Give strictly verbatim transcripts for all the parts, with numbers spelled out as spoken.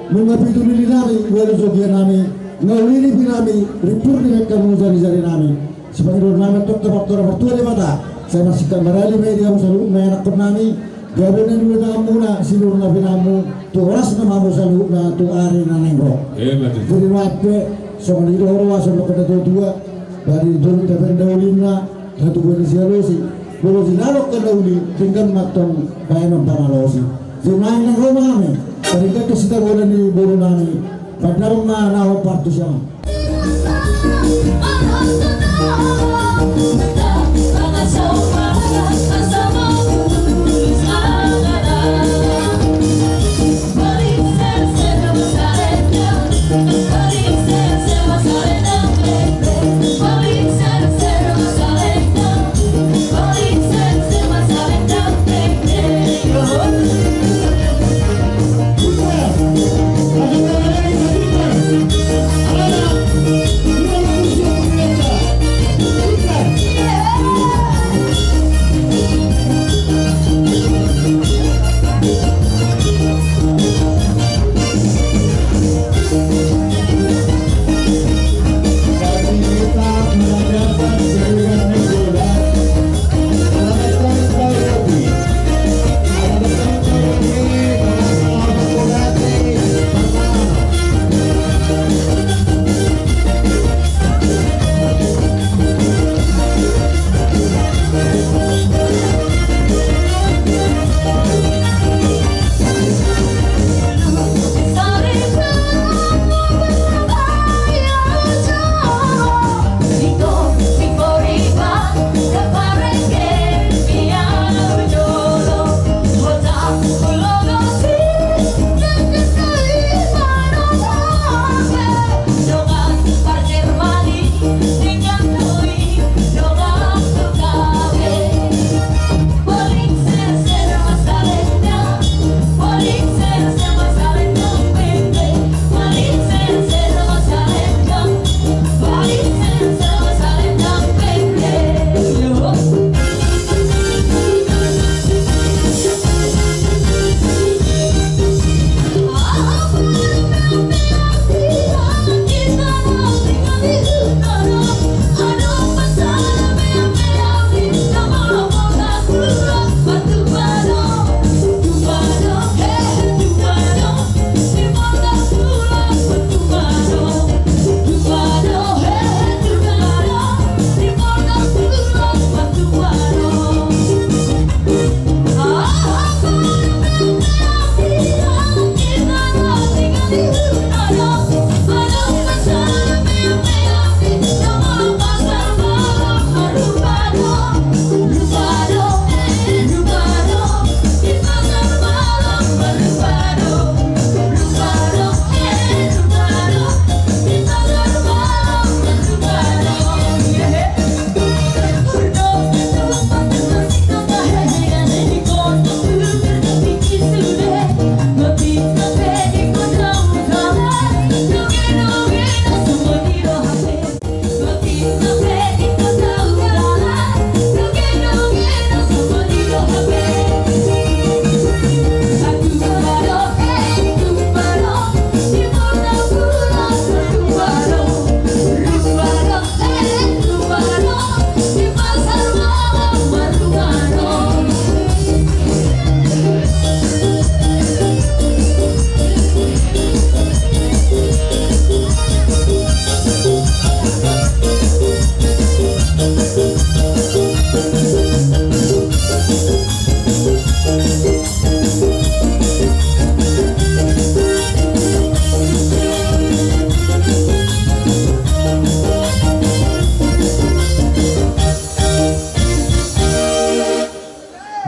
Nunga pitu lili nami, ualu jogia nami, na uli ni pi nami, rimpur ni mekka mu jari-jari nami. Sipangido nami tong tu partua, partua Debata. Sai marsingkat marali ma i di hamu saluhutna ianakkon nami. Gabe na niula tanganmuna, sinur na pinanganmu, tu horas na ma hamu saluhutna tu ari na naeng ro. Jadi nuaeng pe, songon i do ho roha, songon na tua-tua, bari jolo tapendaulinna, hatubuan ni sialosi, molo jinalo angka na uli, denggan ma tong baenon pamalosi. Jadi nuaeng naeng ro ma hami, paringkat sitabonan ni boru nami, pandang ma na hombar tu siaman.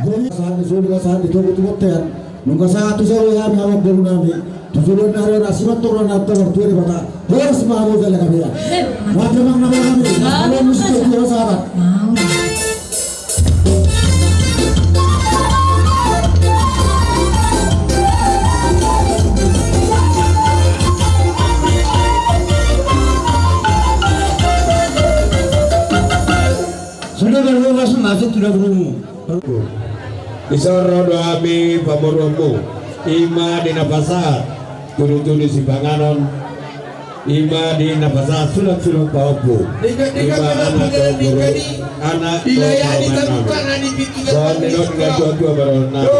Jadi, sahat ni solu, sahat ni togu tu bontean. Nunga sahat tu solu hami, hami boru nami. Tu joloan ni ari on, asi ma tong roha na tu Debata. Horas ma hamu jala gabe. Mauliate ma hami. Mauliate. Mauliate. Sudah berhasil masuk, sudah berumur. Dison ro do hami pamoruonmu, i ma di na pasahat. Tudu-tudu sipanganon, ima di na pasahat sulang-sulang pahompu. Ima anak dohot boru, anak dohot paman nami. Songon nidok ni na tua-tua ma dohonon nami.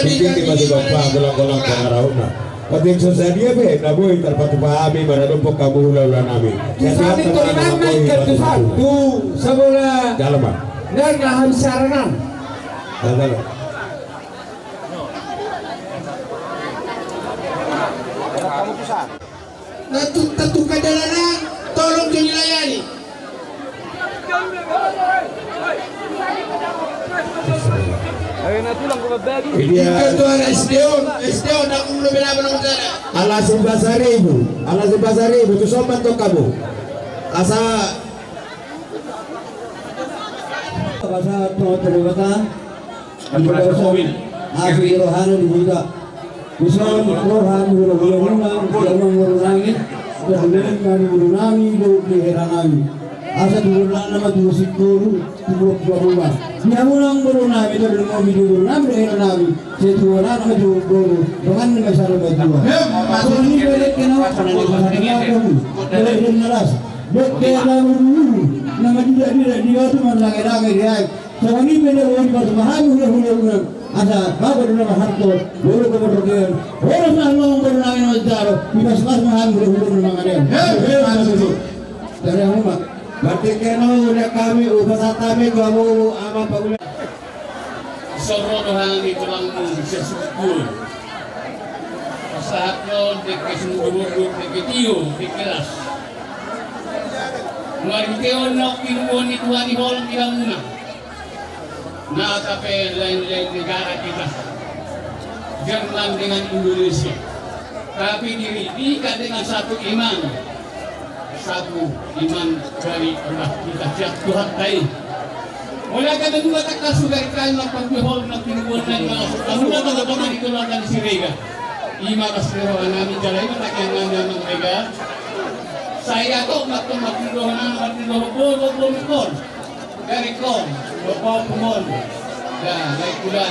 Tingki ma di gompa, golang-golang pangarahutna. Otik so sadia pe na boi tarpatupa hami maradophon hamu hula-hula nami. Jadi, satu, sabola. Jalo ma. Dan lahan saranan. Jalo. Tatu, tatu kadalanan, tolong jo dilayani. Ini dia. Ketua S D O, S D O, nak ngomong lebih lama nang sana. Ala si Pasaribu, ala si Pasaribu, tu sopan tu kamu. Asa Basa tonga terima kasih. Asi rohana di buta. Bisa roha mula-mula muna, mula-mula muna nami, mula-mula muna nami, mula-mula muna nami. Asa dulu nama dulu sikuru, dulu dulu rumah. Dia mula mula nami, dulu mau video dulu nami, dulu nami. Saya dulu nama dulu dulu. Dengan nama salah berdua. Aku ini balik kenapa? Balik dengan ras. Bek dalam dulu, nama tidak tidak dia tu mana lagi lagi dia. Sama ni beda orang baru paham hula hula orang. Ada bapa dulu nama harto, dulu kau berdoa. Orang sah mau berdoa nama jaro, bebas pas paham hula hula nama ada. Hei, hei, hei. Dari rumah. Berarti kena udah kami upasahat kami kamu ama paula. Soro do hami tulangmu bisa sukul. Pasahat do dengke sumurumuru, dengke tio, dengke las. Marhite on na pinuon ni Tuhan i holong di hamuna. Na tape lain-lain negara kita, Jerman dengan Indonesia. Tapi diri kita dengan satu iman. Satu iman dari Allah kita siap Tuhan tai. Mulai kami juga tak kasih dari kain lapan puluh hol nak pinggul dan masuk kamu nak ada pengen itu lakukan si Rega. Ima kasih roh nami jalan ima tak yang nami amang Rega. Saya tu nak tu nak pinggul nang nak pinggul bol bol bol bol. Garikon, bapak pemon. Ya, naik kuda.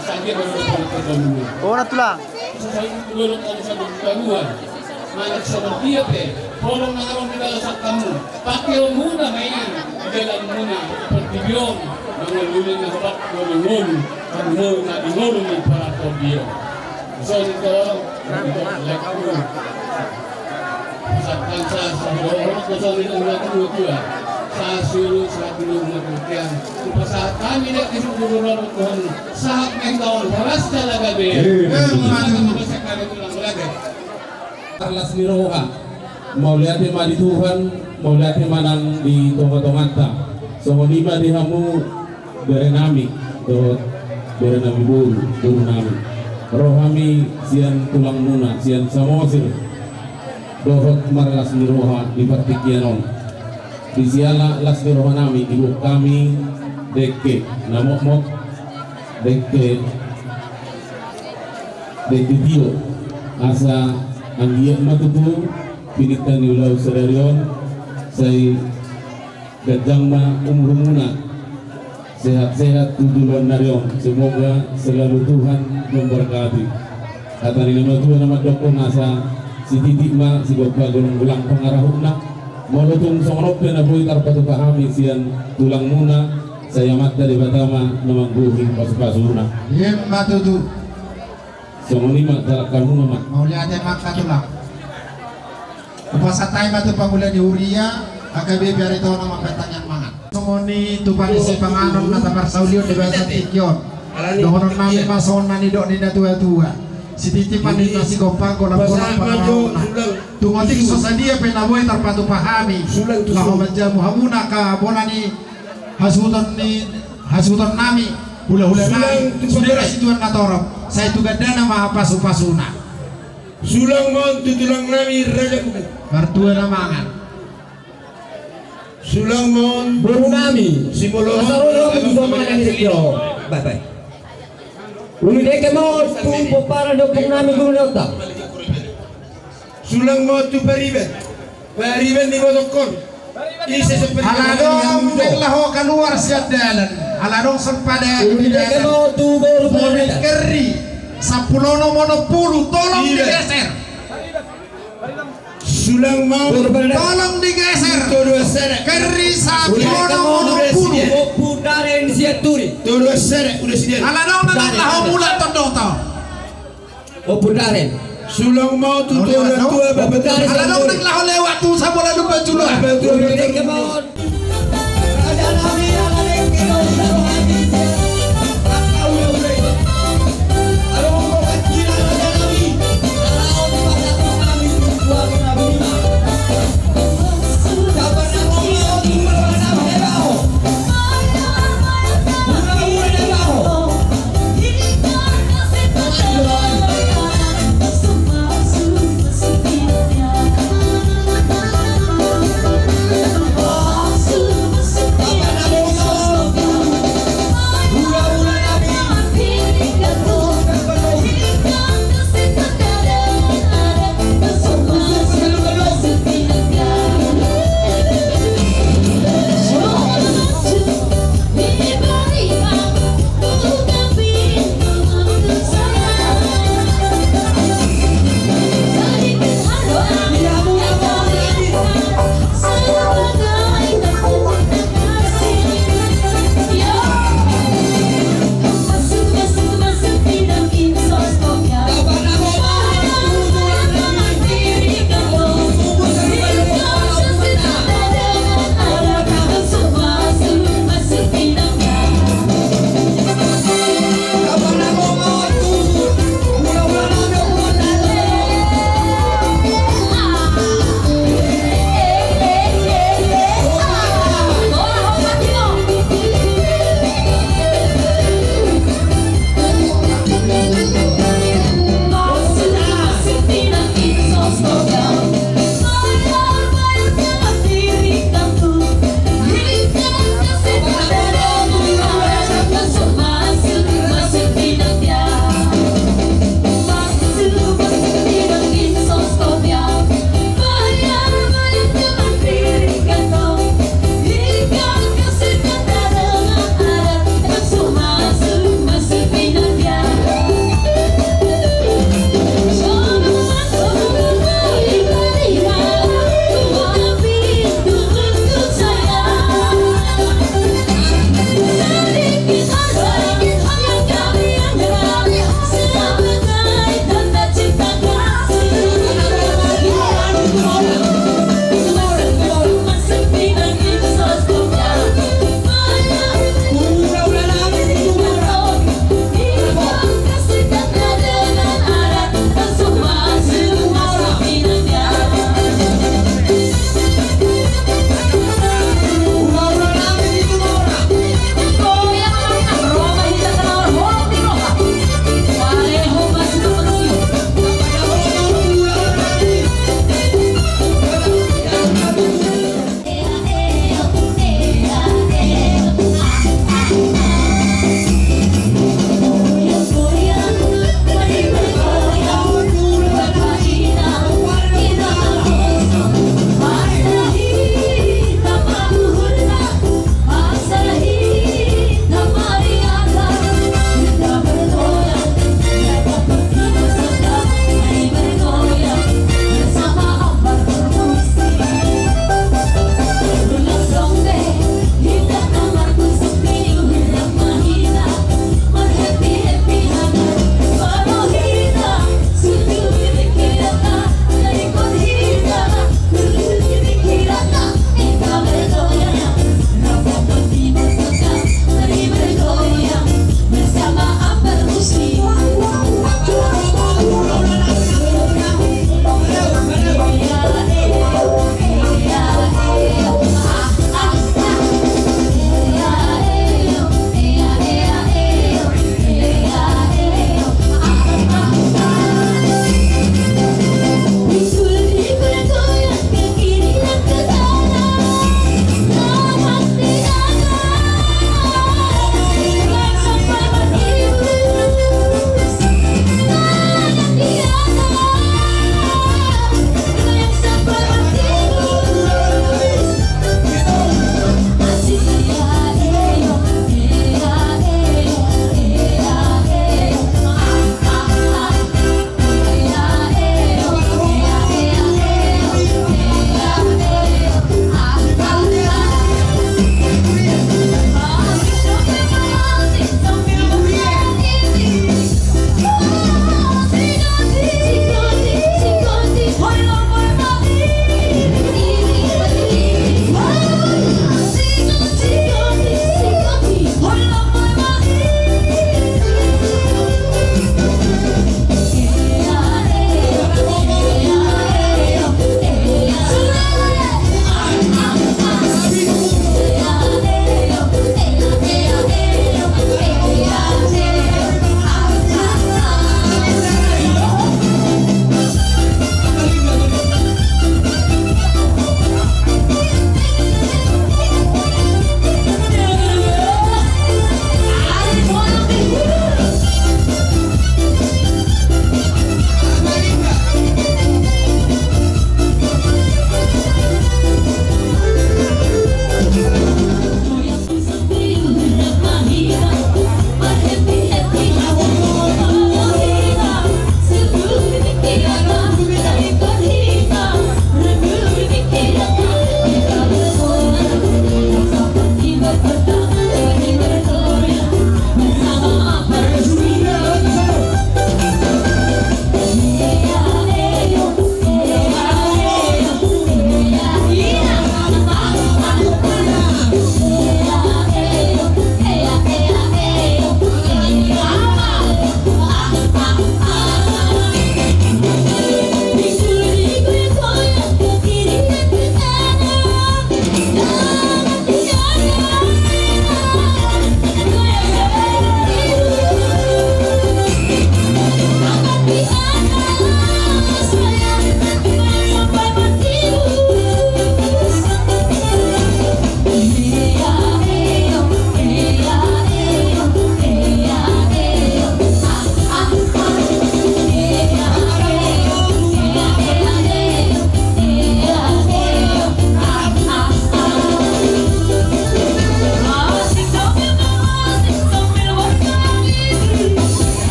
Sambil berpikir dulu. Ora tulang. Saya dulu kamu satu kedua. Mana seperti apa? Tolong ngarong di dalam sakamu. Pakai muna main. Di dalam muna. Pertibion. Mangululi ngebat ngulungulu. Ngulungulu. Ngulungulu. Para tobio. Sonto, sonto, lekku. Satangsa, sonto, sonto, sonto, sonto, sasulu, sasulu, sonto, sonto. Upasahat hami dek di suguru roro Tuhan. Sahat mengkaon, horas jala gabe. Iya. Mengkaon, horas jala gabe. Marlas ni roha. Mauliate ma di Tuhan, mauliate ma nang di tonga-tonganta. Songon i ma di hamu bere nami, dohot bere nami boru, boru nami. Ro hami sian tulangmuna, sian Samosir. Dohot marlas ni roha di partingkian on. Di siala las ni roha nami, diboan hami dengke na mokmok, dengke dengke tio, asa anggiat ma tutu pinangido ni ulaon sadari on, sai ganjang ma umurmuna, sehat-sehat tu joloan ni ari on, semoga selalu Tuhan memberkati. Hata ni na matua na mandokkon asa sititi ma sigompa golang-golang pangarahutna, molo tung songon on pe na boi tarpatupa hami sian tulangmuna, sai Amanta Debata ma na manggohi pasu-pasuna. Ima tutu. Songon i ma, tarangkan muna ma. Mauliate ma angka tulang. Upasahat hami ma tu pangula ni huria, angka bebe ari tona ma petang yang mangan. Songon i tu pangisi panganon na taparsaulion di bagasan tingki on. Dohonon nami ma songon na nidok ni na tua-tua. Sititi ma ninna sigompa golang-golang pangarahutna. Tung otik so sadia pe na boi tarpatupa hami. Laho manjamu hamuna angka bona ni hasuhuton ni, hasuhuton nami, hula-hula nami, sude ma situan na torop, sai tu gandana ma pasu-pasuna. Sulang ma on tu tulang nami Raja Buku. Martua na mangan. Sulang ma on boru nami Simbolon. Asa ro tu tulang nami Raja Buku. Baik, baik. Uli dengke ma on tu pomparan ni ompung nami Guru Leonta. Sulang ma on tu pariban. Pariban ni botongkon. Ise seperti ala dong yang laho kaluar sian dalan. Ala dong sempada di dalan. Uli dengke ma on tu boru pariban. Keri. Sampulu onom onom pulu, tolong digeser. Sulang mau. Tolong digeser. Tuduh sere. Keri sapi. Udah, onom, kamu onom udah puluh. Sini. Opu Daren Sianturi. Tuduh sere, udah sini. Ala dong na laho mulak tondong tau. Opu Daren. Sulang mau tu orang tua, Bapak Daren. Ala dong na laho lewat tu sabola lupa julu. Bapak tua, Bapak tua.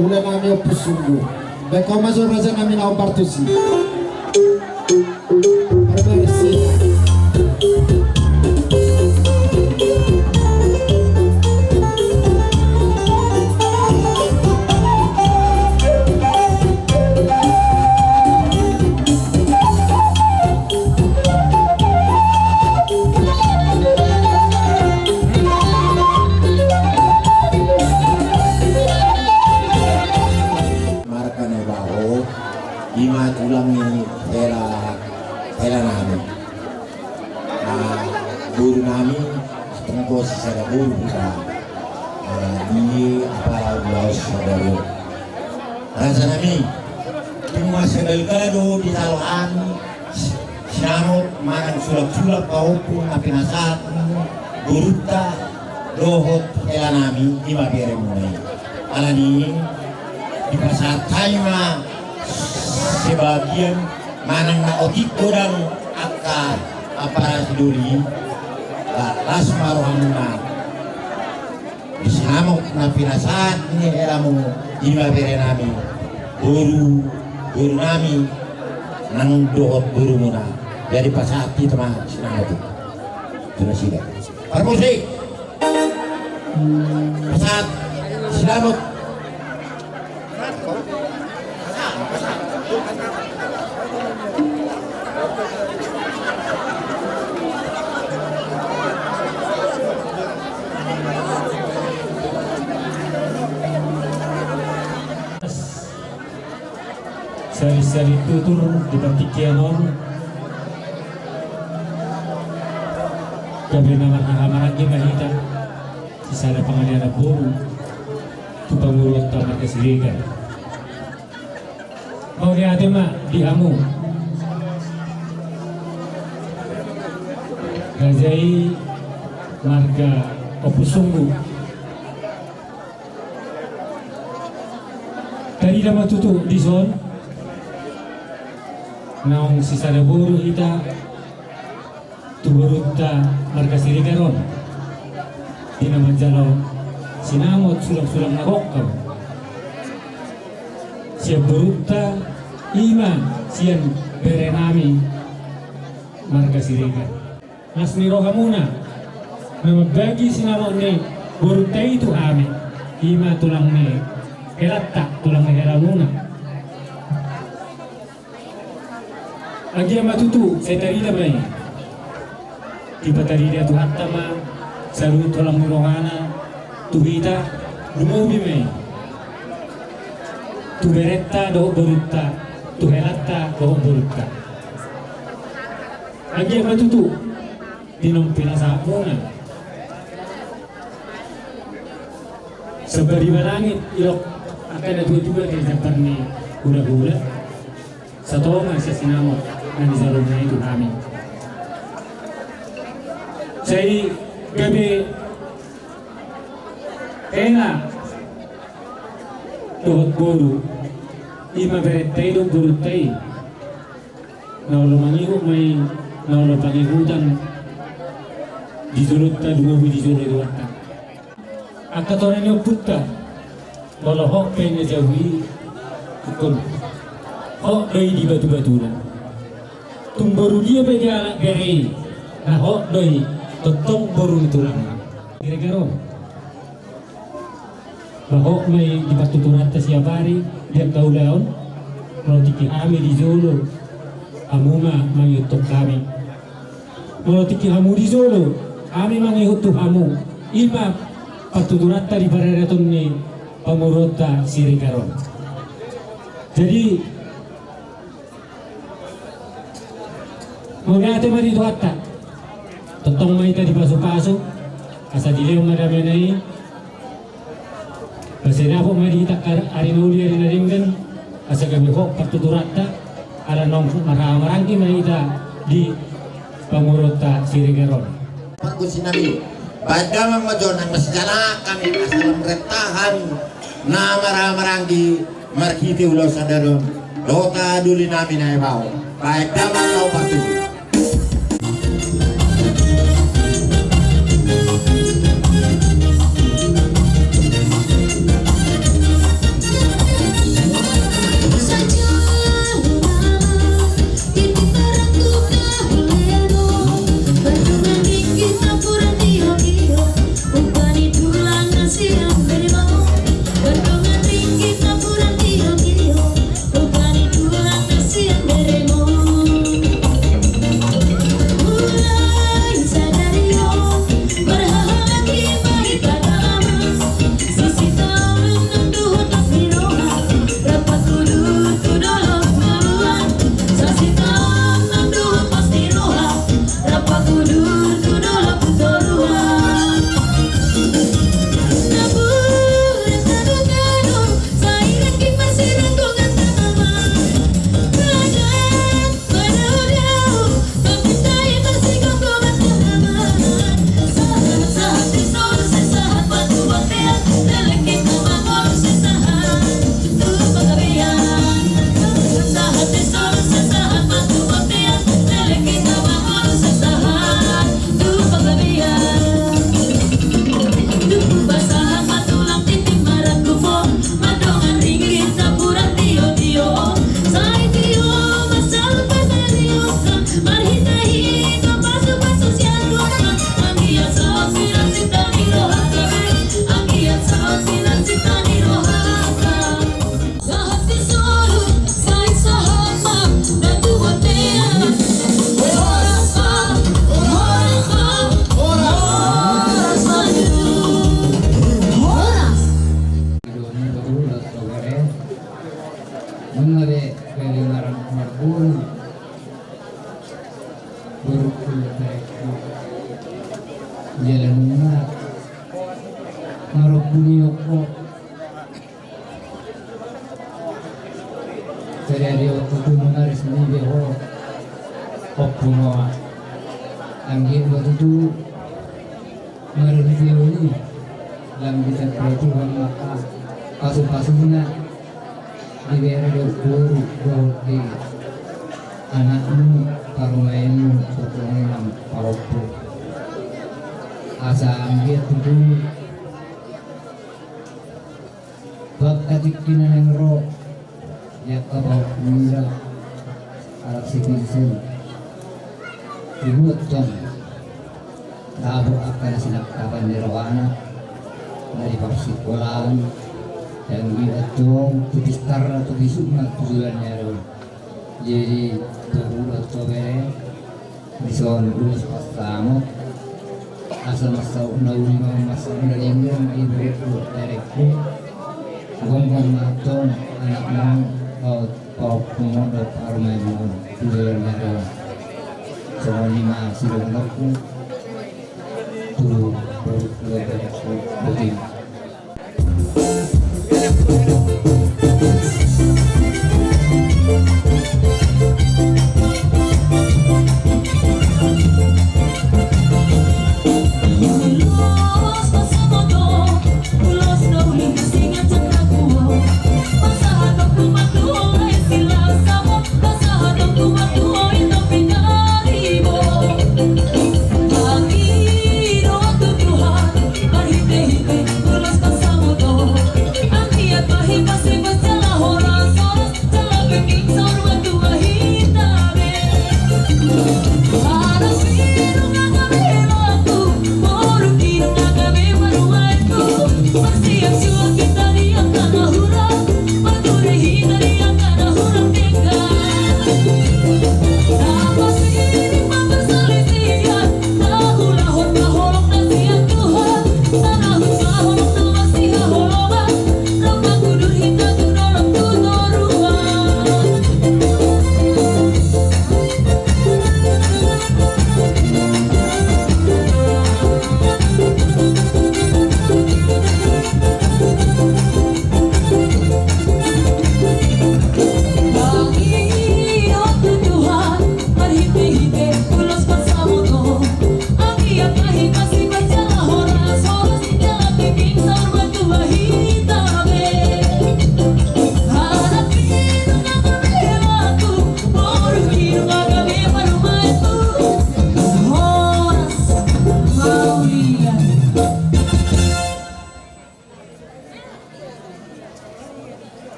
Ula nami Ompusunggu. Baen hamu ma jo raja nami na hombar tusi. Permisi. Marga Naibaho, ima tulang ni hela, hela nami. Ah, boru nami, tunggu sisada boru hita. Ah, di apa laos sadari. Raja nami, tung masa balga do di talohan, sinamot manang sulap-sulap pahompu na pinasahat ni borunta dohot hela nami ima beremuna i. Alani i dipasahat hami ma sebagian manang na otik godang angka ampara sidoli, las ma rohamuna. Di sinamot na pinasahat ni helamu ima bere nami, boru, boru nami, nang dohot borumuna. Jadi pasahat hita ma sinamot i tu nasida. Parmusik. Pasahat sinamot. Sari-sari tutur di partingkian on. Gabe na marhaha maranggi ma hita. Sisada pangalian na boru tu pamoruonta marga Siregar. Mauliate ma di hamu. Raja i marga Ompusunggu. Tarida ma tutu dison naung sisada boru hita tu borunta marga Siregar on. Di na manjalo sinamot sulang-sulang na gokam sian borunta ima sian bere nami marga Siregar. Las ni rohamuna na mambagi sinamot ni borunta i tu hami, ima tulang ni helanta, tulang ni helamuna. Anggiat ma tutu sai tarida ma i. Dipatarida Tuhanta ma saluhut holang ni rohana tu hita, lumobi ma i tu berenta dohot borunta, tu helanta dohot borunta. Anggiat ma tutu di naung pinasahatmuna. Sambari ma langit ilok angka na tua-tua di jambar ni hula-hula. Satonga sian sinamot na nijalona i tu hami. Sai gabe hela dohot boru, ima berenta i dohot borunta i. Na olo mangihut ma i, na olo pangihutan di jolonta lumobi di jolo ni Tuhanta. Angka tona ni ompunta, molo hot pe na jabu i, ingkon hot do i di batu-batuna. Tung boru dia pe dialap bere i, na hot do i tongtong boru ni tulangna. Siregar on. Ba hot ma i di partuturanta siapari di angka ulaon, molo tingki hami di jolo, hamu ma mangihuthon hami. Molo tingki hamu di jolo, hami mangihut tu hamu, ima partuturanta di paradaton ni pamoruonta Siregar on. Jadi, mauliate ma di Tuhanta. Tongtong ma hita dipasu-pasu, asa dilehon ma damena i. Asa dapot ma di hita ari na uli ari na denggan, asa gabe hot partuturanta, ala naung marhaha maranggi ma hita di pamoruonta Siregar on. Pargonsi nami, baen damang ma jo nang na sijalakan, asa lam renta hami na marhaha maranggi marhite ulaon sadari on dohot doli nami Naibaho. Baen damang ma jo partusi. Marompu ni ompu. Jadi, dia waktu tu mengaris ni dia ho. Ompu ma. Anggiat waktu tu mengaris ni dia ho. Lam dicapai Tuhan maka pasu-pasuna. Dibere dohot boru dohot di anakmu, parumaenmu, sotongan parompu. Asa anggiat tutu bangka tingki na naeng ro, ia kabawa pemira. Alak si Vincent. Dibuat tong. Tabo angka na sinangkapan ni rohana. Na di parsikolaan. Yang dibuat tong. Tu pistarna tu bisukna tu jualannya do. Jadi. Tabo do tong bere. Dison ulos pasamot. Asa masa na uli ma masa na denggan. Ibu ibu. Terekku. Gonggong ma tong. Anak mau. Paompungmu dohot parumaenmu tu joloan ni ari on. Songon i ma sidohononku tu boru keluarga ni si Botim.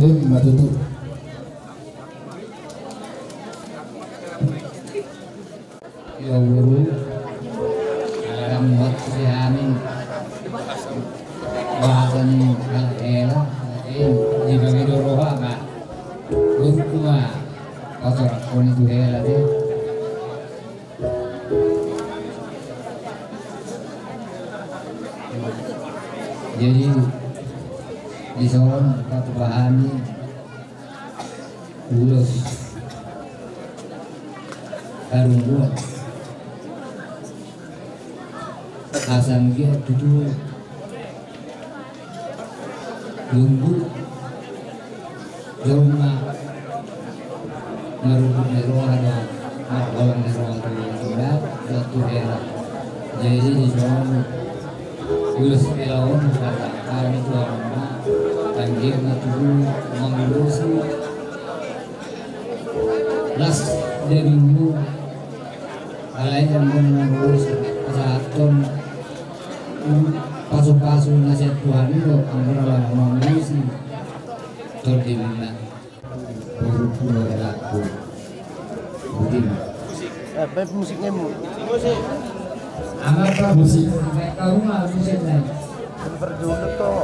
Ima tutu. Ia boru. Ala dang buat si hami. Bahasa ni hela. Di bagi do roha ma. Boru kuma. Kotor koni tu hela de. Jadi dison patupahami ulos harungguan. Asa anggiat tutu Lunggu. Jolma. Marungkut ni roha do. Marholong ni roha tu, tu, tu hela. Jadi dison ulos hela on, kata hami tu amang, anggiat ma tutu mangulosi. Las jadi mu. Alai anggo na mangulosi pasahathon pasu-pasu na sian Tuhan i do, anggo na laho mangulosi. Tondimuna. Boru pulo helaku. Botima. Eh, baik musik nemu. Amar pa musik. Baik kau mah musik nai. Berjudul tuh.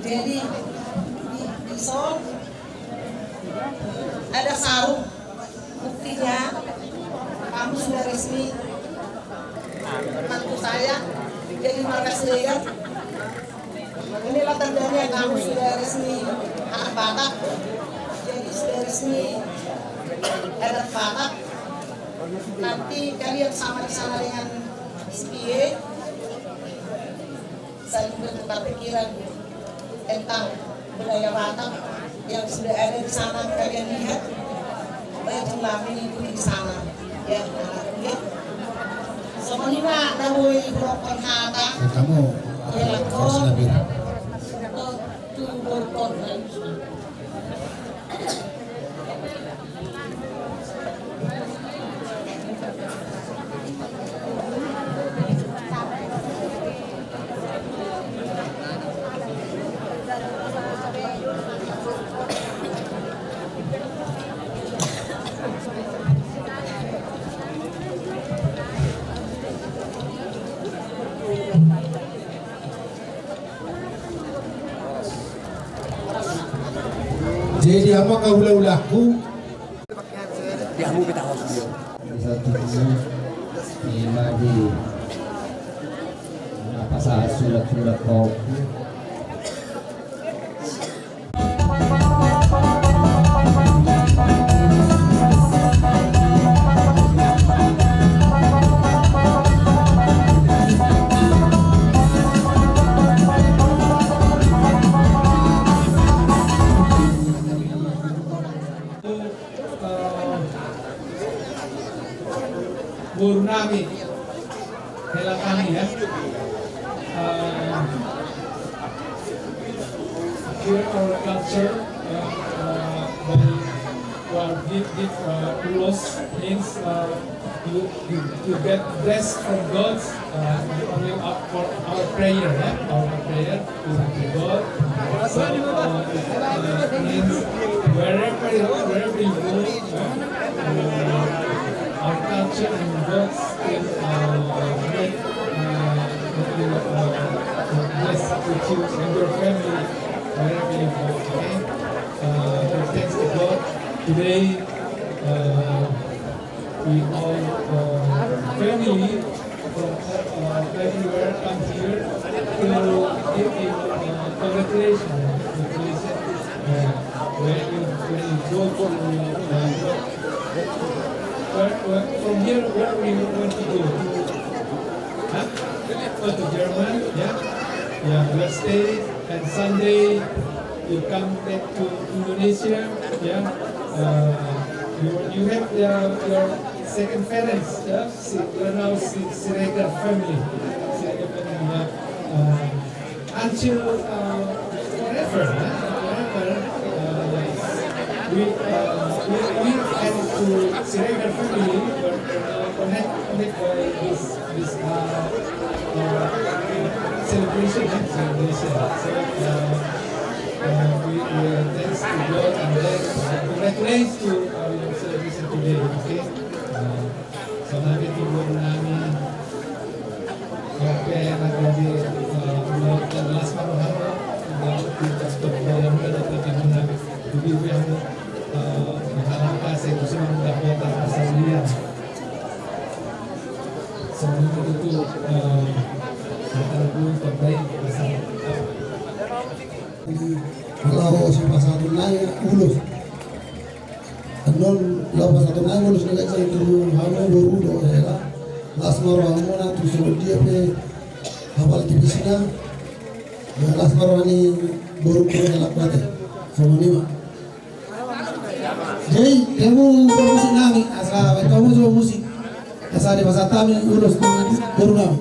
Jadi, di, dison ada sarung, buktinya kamu sudah resmi mantu saya, jadi marga Siregar. Inilah tandanya kamu sudah resmi anak Batak, jadi sudah resmi adat Batak. Nanti kalian sama di sana dengan si Pie, saling bertukar pikiran tentang budaya Batak yang sudah ada di sana, kalian lihat baju kelamin itu di sana, ya, anak, ya. Songon i ma na boi hurokkon hata. Kamu, ya, harus lebih. Tu, tu borukon. Jadi, angka hulahulangku. Di hamu pe tahu dia. Di satu sisi, ima di apa, sahat surat-surat kau. Eh, boru nami, hela nami, ya. Eh, here our culture, eh, eh, by, well, give, give, eh, ulos means, eh, you, you, you get blessed from God, uh, only up for our prayer, eh? Our prayer to, to God. So, uh, it, uh, means wherever you, wherever you go, eh? Uh, our culture and God still, uh, make, uh, make you, uh, blessed with you and your family wherever you go, okay? Uh, but thanks to God, today, uh, we all, uh, family from, uh, everywhere come here to give him, uh, congratulations. Congratulations. Uh, when you, when you go to, uh, where, where, from here, where we want to go? Huh? Oh, to German, yeah? Yeah, let's stay. And Sunday, you come back to Indonesia, yeah? Uh, you, you have the, your second parents, yeah? Si-, you are now Si-, Siregar family. Siregar family, yeah? Uh, until, uh, forever, yeah? Forever, uh, we, uh, we, we and to Siregar family were, uh, connect-, connected by this this, uh, uh, celebration, eh? Celebration. So, uh, uh, we, we, uh, thanks to God and then, uh, congratulations to, uh, your celebration today, okay? Uh, so, nami tu boru nami, oke, nami di, uh, las ma roha, nami di, uh, jadi, uh, mengharapkan saya itu semua dapat pasal dia. Songon i ma tutu, eh, hata na boi tambai pasal. Laho sipasahaton nai ulos. Annon laho pasahaton nai ulos na gabe tu hamu boru dohot hela. Las ma rohamuna tu songon dia pe hapal tipisna. Las ma roha ni boru dohot hela ate. Songon i ma. Jadi, kamu musik nami, asa kamu coba musik. Asa dipasahat hami ulos tu boru nami.